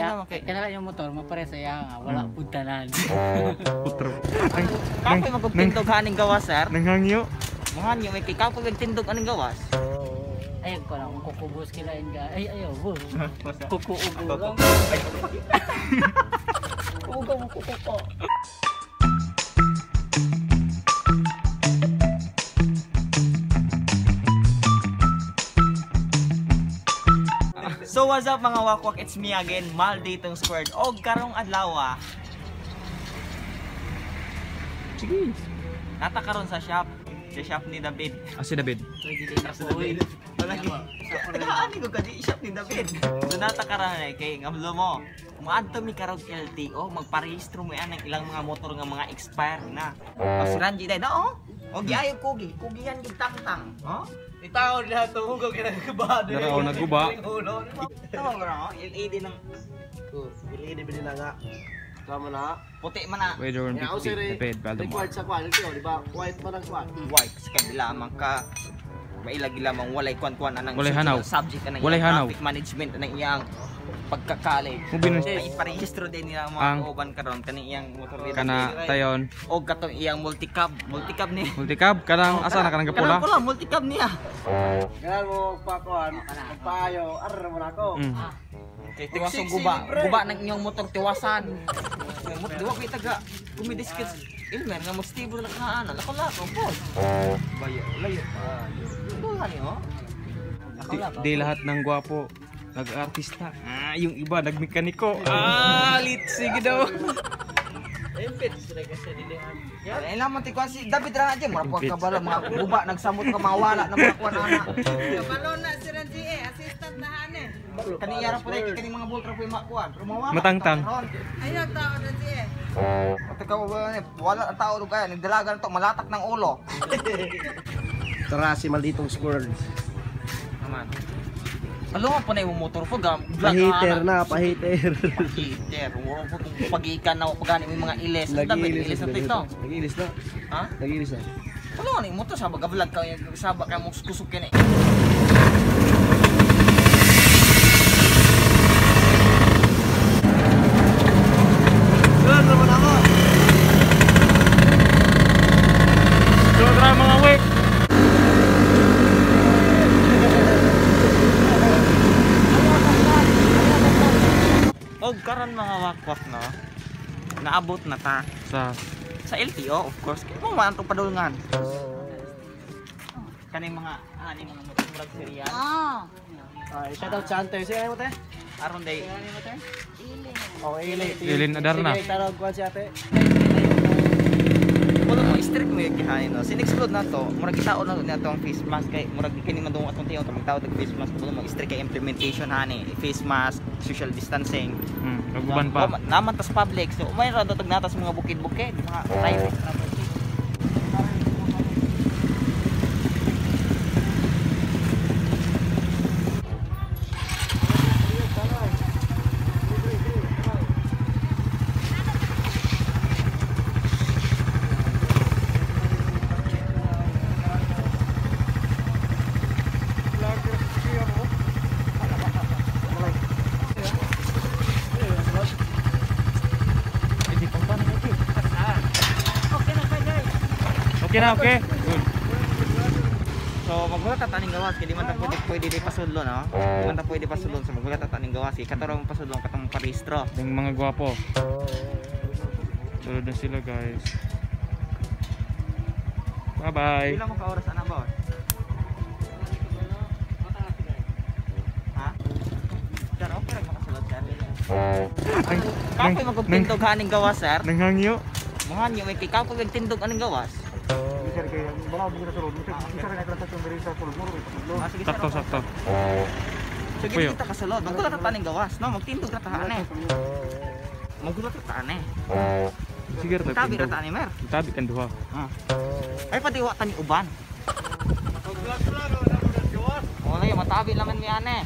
na kay. Kana yung motor mapare sa iya nga wala pud tanan. Putro. Kapoy magtindog haning gawas, sir. Nanghangyo. Muhanyo may kay kapoy magtindog aning gawas. Ay ko lang kung kukubos kilain ka. Ay ayaw bo. Kukuugo lang. Ugo mo kukuko. So what's up mga wakwak, it's me again, Malditong Squared. Og karong adlaw. Sige. Nata karon sa shop. Sa shop ni David. Ah, si David. Si David. Tagaan ko kadi shop ni David. So nata karon eh kay ngamlo mo. Moadto mi karog LTO, magparehistro mo yan ng ilang mga motor nga mga expired na. O si Ranji dai na oh. O giayo kugi, kugihan gid tangtang. Oh? Itaon lahat ng hugaw kinagabahan. Dara, oh, naguba. Tama ba no? LED ng LED ba nila nga? Tama na. Puti man na. Wager Kaya ako, sir, 150, eh, David Valdemar. required sa quality, oh, di ba? White man ang kwan. White sa kabila man ka mailagi lamang walay kwan-kwan anang Walay hanaw. subject anang Walay iyang hanaw. traffic management anang iyang pagkakale. Mubi na Ay parehistro din nila mga Ang- kauban karon kaning iyang motor ni Kana David. tayon. Og katong iyang multicab, multicab ni. Multicab kanang asa na kanang Kanang gapula. pula multicab niya. Kailangan mo magpakuan, magpaayo, arra mo na ako. Kay tiwason guba, guba ng inyong motor tiwasan. Mo diwa kay taga kumidiskits Ilmer nga mag-stable na ka ana, lako lako po. Bayo, layo. Wala ni oh. Di, di lahat ng gwapo nag-artista. Ah, yung iba nagmekaniko. Ah, lit sige daw. Ay lamang ti kuan si David ra na dyan, mura po kabalo mga guba nagsamot ka mga wala na mga kuan ana. Kabalo na si Ranji eh, assistant na han eh. Kani yara po kay kani mga bolt ra po yung makuan. Pero mawala. Matangtang. Ayaw tao Ranji eh. Ate ka wala ang tao do kaya nagdalaga na to malatak ng ulo. Tara si Malditong Squared. Naman. Alo po na yung motor po gam. Pahiter na, pahiter. Pahiter. Wala po kung pagikan na pagani may mga ilis. Ang dami ilis na to ito. Nag-ilis na. Ha? Nag-ilis na. Wala na yung motor sa baga vlog ka sa ka mo kusog kini. Sir, naman ako. So tara mga wek. Og karon mga wakwak no. Naabot na ta Sa sa LTO of course. Kay mo man itong padulngan. Kaning mga ani mga motor murag serial. Ah. Ay, shout out sa Ante. Sige, ano mo te? Aron day Oh, Ilin. Ilin Adarna. Sige, tarog kwan si ate. Wala mo strict mo yung kihanin no. Sin-explode na to, murag itaon na na ang face mask kay murag di kini madungog atong tiyo magtawag og face mask. Wala mo strict kay implementation hani, face mask, social distancing. Naguban pa. Naman tas public. So may ra datag natas mga bukid-bukid, mga private property. Okay na, okay. Good. So maghulat ta taning gawas kay di man ta pwede pwede di pasudlon no. Di man ta pwede pasudlon so maghulat ta taning gawas kay katarong pasudlon katong parehistro. Yung mga gwapo. Sunod na sila guys. Bye bye. Pila mo ka oras ana ba? Ha? Sir, okay ra makasulod sir. Kapoy magtindog haning gawas sir. Nanghangyo. Mga niyo may kay kapoy magtindog aning gawas. Ah, sige, sir, Sakto, okay. sakto. So gid kita kasulod. Maggulat ta taning gawas, no? Magtindog ra ta ane. Maggulat ra ta ane. Sige ra Tabi ra ta ani mer. Tabi kan duha. Ah. Ay pati wa tani uban. Wala yung matabi laman mi ane.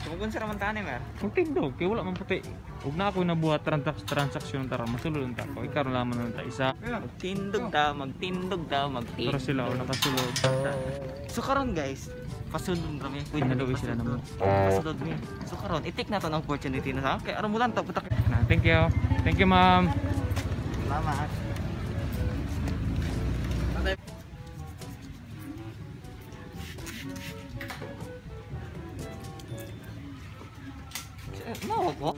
Tumugon sa raman ta ane mer. Magtindog kay wala man puti. Ug na ako nabuhat transaksyon tara masulod unta ko. Ikaw lamang unta isa. Magtindog ta, magtindog ta, magtindog. Pero sila o nakasulod. So karon guys, Pasulod kami. Pwede Naluwi sila pasulod. Pasulod mi. So karon, i-take na to ng opportunity na sa kay aron mo lang to putak. Na, thank you. Thank you, ma'am. Salamat. Mau ko?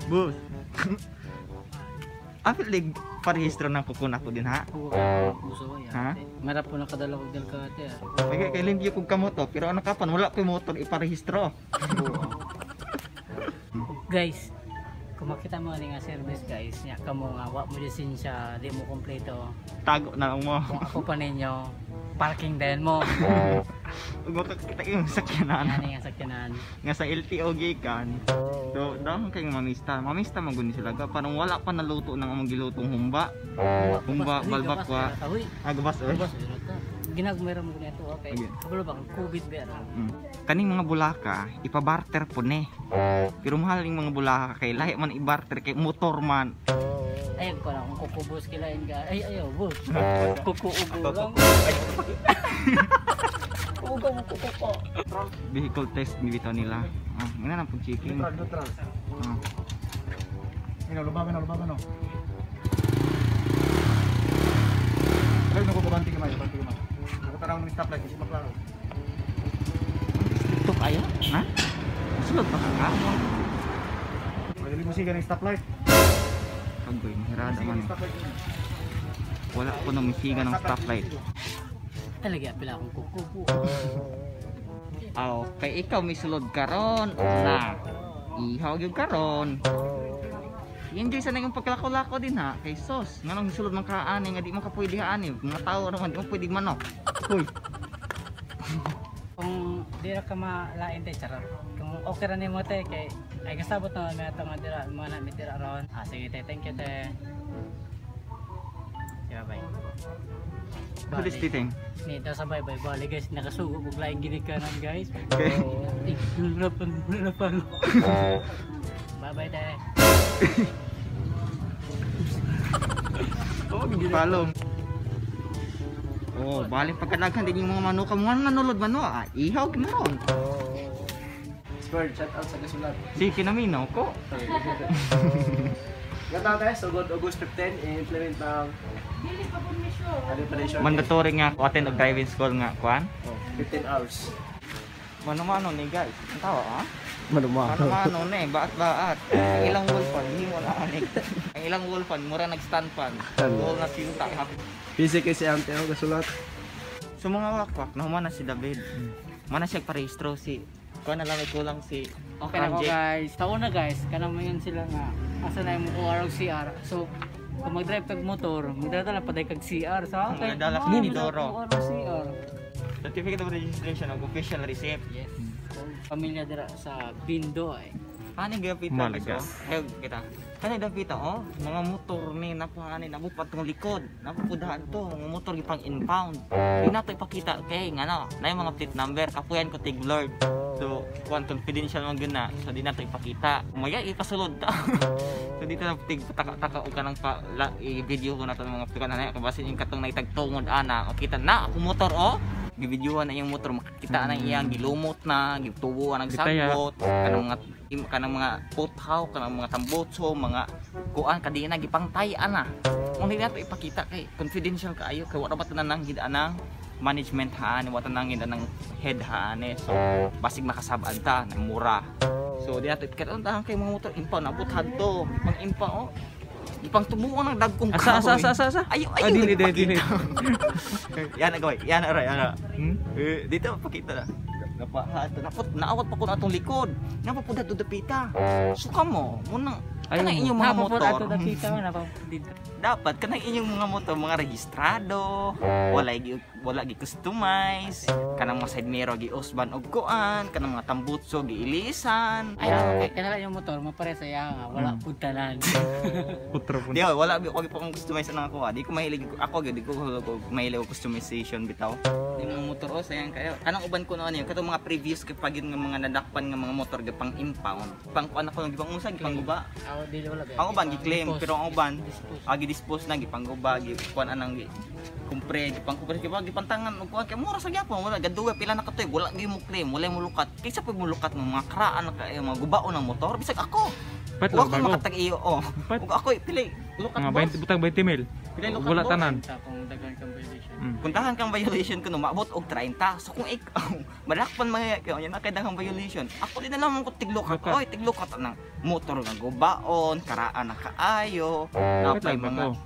Bus. Apil lig parehistro ng kuko nako din ha. Uso ya. Ha? Marap po nakadala og delkate ah. Kay kay limpyo kog kamoto pero ano kapan wala koy motor iparehistro. Guys, kung makita mo ani nga service guys, nya kamo nga wa mo lisensya, di mo kompleto. Tago na lang mo. Kung ako pa ninyo, parking din mo. Ug makakita yung sakyanan Ani nga sakyanan. nga sa LTO gikan. So, dahon kay mamista. Mamista man gud ni sila ga parang wala pa naluto ng among gilutong humba. Humba, balbakwa. Uy, Ah, gabas oy. gabas oy rata. Ginagmay ra mo nito okay. Okay. Kabalo ba kung COVID ba ra? Kaning mga bulaka ipabarter po ni. Pero mahal yung mga bulaka kay lahi man ibarter kay motor man. Ayun ko lang kung kukubos kilain ka. Ay ayaw, bus. Kukuubo lang. Ugo mo kukuko. Vehicle test ni bitaw nila. Ah, ngana na pud checking. Neutral, neutral. Ah. Ino, lubagan, lubagan, no. Ay, naku, babanti kamay, babanti kamay. Nakatanaw ng stoplight, kasi maklaro. Stricto kayo? Ha? Sulod pa ka? Madali mo siga ng stoplight. Kagoy, mahirada Siga man. ng stoplight. Wala ko nang misiga ng stoplight. Talaga pila akong kukubo. Aw, kay ikaw may sulod karon. Na. Ihaw gyud karon. Enjoy sa nang pagkalako-lako din ha. Kay sos, nganong sulod man ka ani nga di mo ka pwede ani. Mga tao ra man di mo pwede manok. Hoy. Kung di ra ka malain te charot. Kung okay ra nimo te kay ay kasabot na may ato nga dira mga na mi dira ron. Ah sige te, thank you te. Sige bye. Pulis titing. Ni daw sa bye bye bali guys, nakasugo og laing ginikanan guys. Okay. Hirapan, hirapan. Bye bye te. Oh, palong. Oh, bali pagkadaghan din yung mga manok mo nanulod man no. Ah, ihaw gyud mo ron. Spurred, shout out sa Gasulat. Sige kinaminaw ko. Ganda tayo, so good August 15, i-implement ng Mandatory nga ko attend og driving school nga kuan. Oh, 15 hours. Mano-mano ni guys. Ang tawa ah. Manumano. Mano-mano ni, baat-baat. Ang ilang wolfan, hindi mo na anik. Ang ilang wolfan, mura nag-stand pan. Goal na sinta. Busy kay si Ante, oh, Gasulat. So mga wakwak, nahuman na si David. Mana siya parehistro si kuan na lang may kulang si Okay na ko Ranjit. guys. Taon na guys, kanang mayon sila nga. Asa na yung OR og CR. So kung mag-drive kag motor, magdala paday kag CR sa okay. Magdala ka ni Doro. OR og CR. Certificate of registration og official receipt. Yes. Pamilya dira sa Bindo ay. Ani gapita Malagas. Hey, kita. Kani dapita oh, mga motor ni napuhani nabupad tong likod. Napupudahan to, mga motor gipang impound. Di nato ipakita kay ngano, na yung mga plate number kapuyan ko tig blurred. So, kuan confidential man gyud na. So di nato ipakita. Maya ipasulod ta. So dito na tig taka-taka og kanang pa i-video ko na to ng mga pika na kabasin yung katong naitagtungod ana. Makita na ako motor oh. Gibidyohan na iyang motor, makikita na iyang gilumot na, gitubuan ang Bitaya. sagbot, kanang mga puthaw, kanang mga tambotso, mga kuan kadina gipangtay ana. Kung hindi nato ipakita kay confidential kaayo kay wala ba tanan nang anang management haan, wala tanan gid anang head haan eh. So basig makasab-an ta na mura. So di nato ipakita ang kay mga motor impound abot hadto, pang impound oh. Ipang tubuan ang dagkong Asa, asa, asa, asa, asa? Ayo, Ah, ayo, dili, dili, dili. Yan ang gawin. Yan aray, yan. Hmm? Eh, dito pakita na. Napa, napot, naawat pa ko na atong likod. Napapud ato dapita. Suka mo, munang Ayaw kanang mo. inyong mga Napapud motor. ato dapita, napapud dito. Dapat kanang inyong mga motor mga registrado, wala gi customize, kanang mga side mirror gi usban og kuan, kanang mga tambutso gi ilisan. Ay, okay. Kanala yung motor, mapare sa iya nga, wala pud tanan. Putro po. Di wala ako gi pang customize na ako. Di ko mahilig ako gyud di ko mahilig og customization bitaw. Yung mga motor oh sayang kayo. Kanang uban ko noon yun katong mga previous kay pag yun nga mga nadakpan nga mga motor gi pang impound. Pang kuan ako gipang unsa gipang guba. Ako dili wala ba. Ang uban gi-claim pero ang uban Dispose. agi Gidispose na gipangguba, gikuan anang kumpre, gipangkumpre, gipantangan og kuan kay mura sa gyapon, wala gaduwa pila na katuig, wala gyud mo claim, wala mo lukat. Kaysa pag mulukat ng mga karaan na kay mga gubaon ng motor, bisag ako. Pat Wa lang ko bago. makatag-iyo oh. Pat. Ug ako pili lukat Mga boss. 20 butang 20 mil. Pili lukat Wala boss. tanan. Sa kung daghan kang violation. Puntahan kang violation kuno maabot og 30. So kung ikaw malakpan mga kay unya na kay daghang violation. Ako din na lang ko tiglukat. Lukat. Oy, tiglukat nang motor nga gubaon, karaan na kaayo, Pat napay lang mga bago.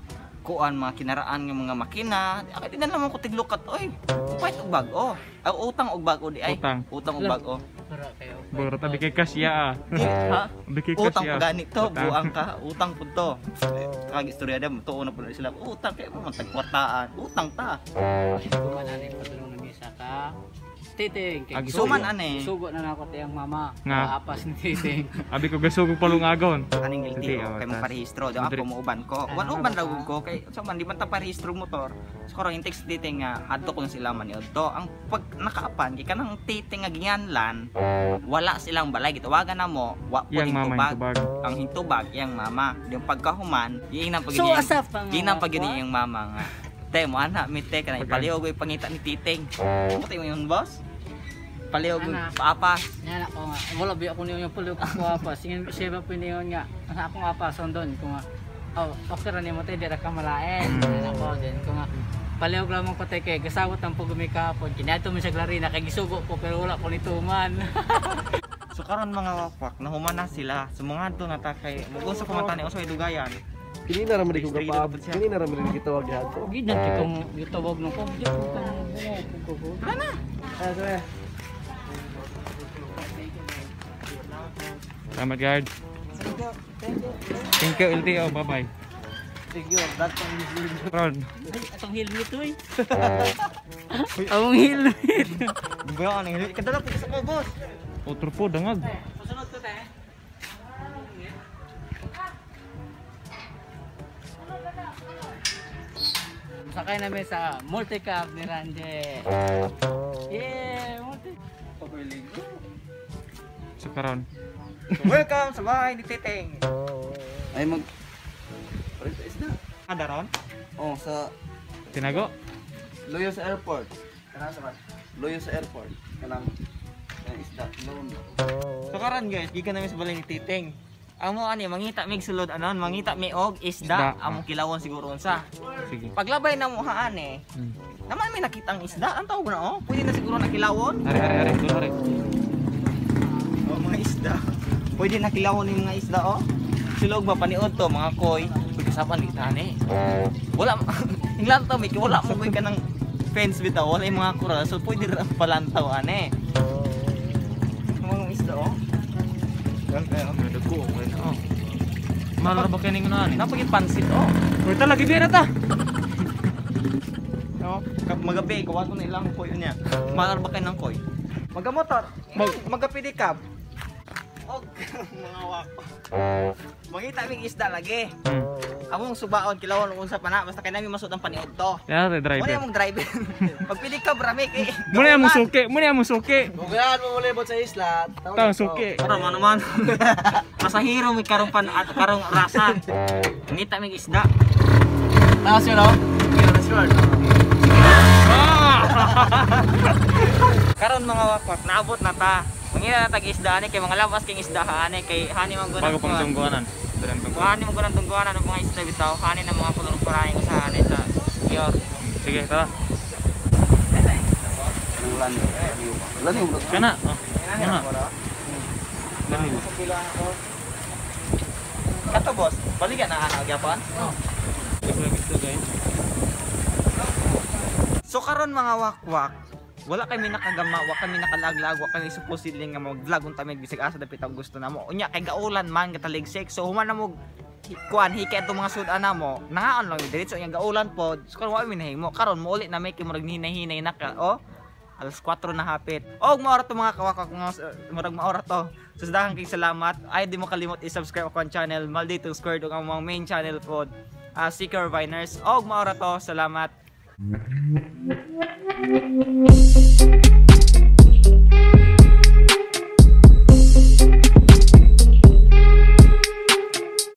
kuan mga kinaraan nga mga makina. Ako din na lang ko tiglukat oy. Pait og bag-o. Ay, utang og bag-o di ay. Utang. Utang og bag-o. Para kayo. Bro, tabi kay cash ya. Ah. Di, ha? Abi kay cash Utang ya. pa ganito, Utang. buang ka, utang pud to. Kag istorya da, tuo na pud na sila. Utang kay mo man tagkwartaan, utang ta. Suman ani padulong na misa ka. Titing kay Agi, suman ani. Sugo na nako tiyang mama. Nga. Apas ni Titing. Abi ko gasugog palungagon. Aning Sige, LTO oh, kay tas- magparehistro daw ako Madri- muuban ko. Wan uban raw ko kay so man di man ta parehistro motor. So karon yung text titing nga adto ko na sila man to. Ang pag nakaapan kay kanang titing nga ginganlan wala silang balay gitawagan na mo wa po Yang mama hintubag. yung tubag. Ang hintubag iyang mama. Yung pagkahuman giingnan pag So asa pa nga. giingnan pag yun iyang mama nga. Te mo ana mi te kanang Pag- ipaliw ko ipangita ni titing. Puti mo yun boss. Paliw ko Ana. paapas. Yan ako nga. Wala ba ako niyo yung pulo ko apas. Sige siya ba po niyo nga. Ang akong apason doon ko nga. Oh, okay ra nimo te dira ka malain. Yan ako din ko nga. Palihog lamang ko te kay gasawot ang pugumi kahapon. Kinato mo siya glarina kay gisugo ko pero wala ko nituman. So karon mga wakwak, nahuman na sila. So mga adto na ta kay mugunsa ko man tani usay dugayan. Kini na raman ko Registrado gapaab. po siya. Kini na raman ko gitawag gadto. Gidan kay kong gitawag nung ko. Di ko ko. Ah, sorry. Salamat guard. Thank you LTO. Bye-bye. Thank you. That Ron. Atong helmet oy. Ang helmet. Buya ang helmet kadala po sa ko boss. Otro po dangag. Susunod ko te. Sakay namin sa multicab ni Randy. Yeah, multi. So karon. Welcome sa bahay ni Titing. Ay mag Palit sa isda. Adaron? Oh, sa Tinago. Loyo sa airport. Kanang sa man. Loyo sa airport. Kanang kanang isda loan. So karon guys, gikan namin sa balay ni Titing. Amo ani mangita mig sulod anon, mangita mi og isda, Isda. among kilawon siguro unsa. Sige. Paglabay na mo haan eh. Naman may nakita ang isda, ang tawag na oh. Pwede na siguro na kilawon. Hari hari hari, doon hari. Oh, mga isda. Pwede na kilawon yung mga isda oh. Silog ba paniod to mga koi. Pagkasapan di tani. Wala inglan to Miki, wala mo koy kanang fence bitaw, wala yung mga kural. So pwede ra palantaw ane. Mga isda oh. Yan kayo. Dugo oh. Mahal ra ba kining unahan eh? Napagin pansit oh. Uy, talaga bira ta. No, magabi gawa ko na ilang koy niya. Mahal ba kayo ng koy? Magamotor, magapidikab. Og mga wako. Mangita mig isda lagi. Among subaon kilawon unsa pa na basta kay nami masud ang paniod to. Yan Muna te driver. among driver. Pagpili ka brami kay. Muna among suki, muna among suki. Bukayan mo mulibot sa isla. Tang suki. Karon mo naman. Pasahero mi karong pan at karong rasa. Mangita mig isda. Taas yun, oh. Sure. Karon mga wakwak naabot na ta. Mangita na tag isda ani kay mga labas king isda ani kay hani man Bago pang tungguanan. Kung hani man gunang tungguanan ng mga isda bitaw, hani ng mga kulor kurahin sa hani sa Yor. Sige, tara. Kanang lan. Lan yung Kana. Oh. Kana. Dali. Kato boss, balikan na ana gyapon. Ito guys. So karon mga wakwak, wala kami nakagama, wa kami nakalaglag, wa kami supposedly nga mag-vlog unta mig bisag asa dapit ang gusto namo. Unya kay gaulan man gataligsik. So human na mo kuan hika itong mga sudan namo, nangaon lang mi diretso nya gaulan pod. So karon wa mi nahimo. Karon mouli na may kay murag hinay-hinay na ka. Oh, alas 4 na hapit. Og maora to mga kawakwak, mga murag maora to. So daghang kay salamat. Ay di mo kalimot i-subscribe ako ang channel Maldito Squared ug ang mga main channel pod. Seeker Viners. Og maora to. Salamat.